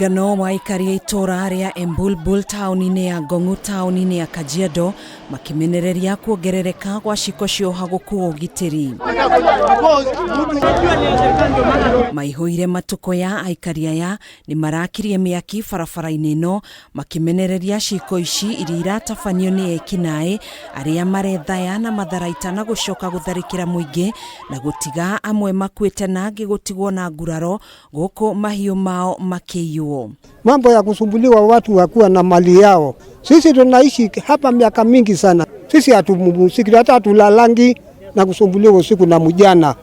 Mũrũrũngano wa aikari a itũũra rĩa Embulbul taũni-inĩ ya Ngong'u taũni-inĩ ya Kajiado makĩmenereria kuongerereka gwa ciĩko cia ũhagũku wa ũgitĩri. Maihũire matukũ ya aikari aya nĩ marakirie mĩaki barabara-inĩ ĩno makĩmenereria ciĩko ici iria iratabanio nĩ ekinaĩ arĩa marethaya na matharaita na gũcoka gũtharĩkĩra mũingĩ na gũtiga amwe makuĩte na angĩ gũtigwo na nguraro gũkũ mahiũ mao makĩiywo. Mambo ya kusumbuliwa watu wakuwa na mali yao. Sisi tunaishi hapa miaka mingi sana, sisi hatupumziki hata hatulalangi na kusumbuliwa usiku na mjana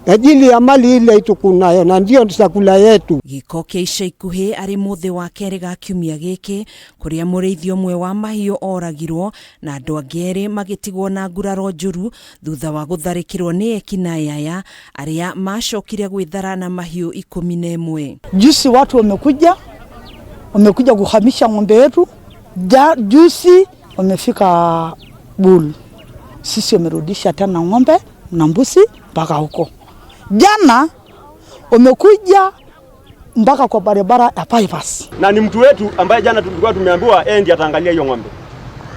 ajili ya mali ile tukunayo na ndio chakula yetu. Gĩko kĩa ica ikuhĩ arĩ mũthĩ wa kerĩ ga kiumia gĩkĩ kũrĩa mũrĩithi ũmwe wa mahiũ oragirwo na andũ angĩ erĩ magĩtigwo na nguraro njũru thutha wa gũtharĩkĩrwo nĩ ekinaĩ aya arĩa macokire gwĩthara na mahiũ 11. Juzi watu wamekuja kuhamisha ng'ombe yetu. Juzi wamefika Bulu, sisi wamerudisha tena ng'ombe na mbuzi mpaka huko. Jana wamekuja mpaka kwa barabara ya bypass. Na ni mtu wetu ambaye jana tulikuwa tumeambiwa yeye ndiye ataangalia hiyo ng'ombe,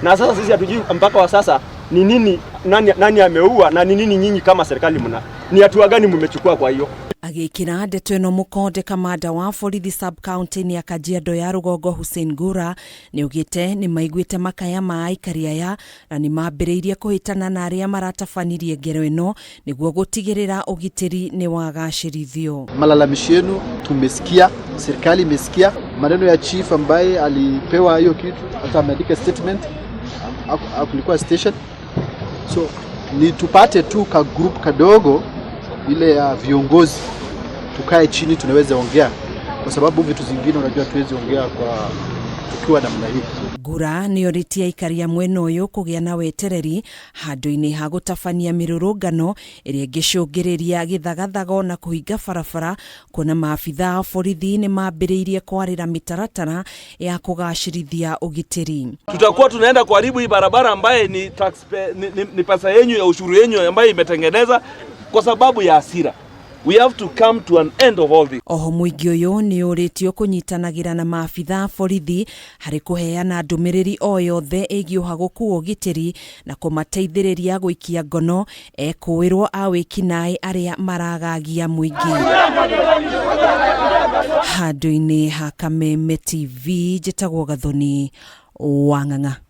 na sasa sisi hatujui mpaka wa sasa ni nini, nani ameua na ni nini nyinyi kama serikali mna ni hatua gani mmechukua kwa hiyo. Agĩkĩra ndeto ĩno mũkonde kamanda wa borithi sub county ya Kajiado ya rũgongo Hussein Gura nĩaugĩte nĩ maiguĩte makaya ma aikari aya na nĩ mambĩrĩirie kũhĩtana na arĩa maratabanirie ngero ĩno nĩguo gũtigĩrĩra ũgitĩri nĩ wagacĩrithio. Malalamishi yenu tumesikia, serikali imesikia maneno ya chief ambaye alipewa hiyo kitu, hata ameandika statement kulikuwa station, so ni tupate tu ka group kadogo ile ya viongozi tukae chini, tunaweza ongea, kwa sababu vitu zingine unajua tuwezi ongea kwa tukiwa namna hii. Ngura nĩorĩtie aikari a mwena ũyũ kũgĩa na wetereri handũ-inĩ ha gũtabania mĩrũrũngano ĩrĩa ĩngĩcũngĩrĩria gĩthagathago na kũhinga barabara kuona maabitha a borithi nĩ mambĩrĩirie kwarĩra mĩtaratara ya kũgacĩrithia ũgitĩri. Tutakuwa tunaenda kuharibu hii barabara ambaye ni tax ni pesa yenyu ya ushuru yenyu ambayo imetengeneza kwa sababu ya hasira. We have to come to an end of all this. Oho mũingĩ ũyũ nĩ ũrĩtio kũnyitanagĩra na maabitha a borithi harĩ kũheana ndũmĩrĩri o yothe ĩgiĩ ũhagũku wa ũgitĩri na kũmateithĩrĩria gũikia ngono ekũĩrwo a wĩkinaĩ arĩa maragagia mũingĩ. Handũ-inĩ ha Kameme TV njĩtagwo Gathoni wa Ng'ang'a.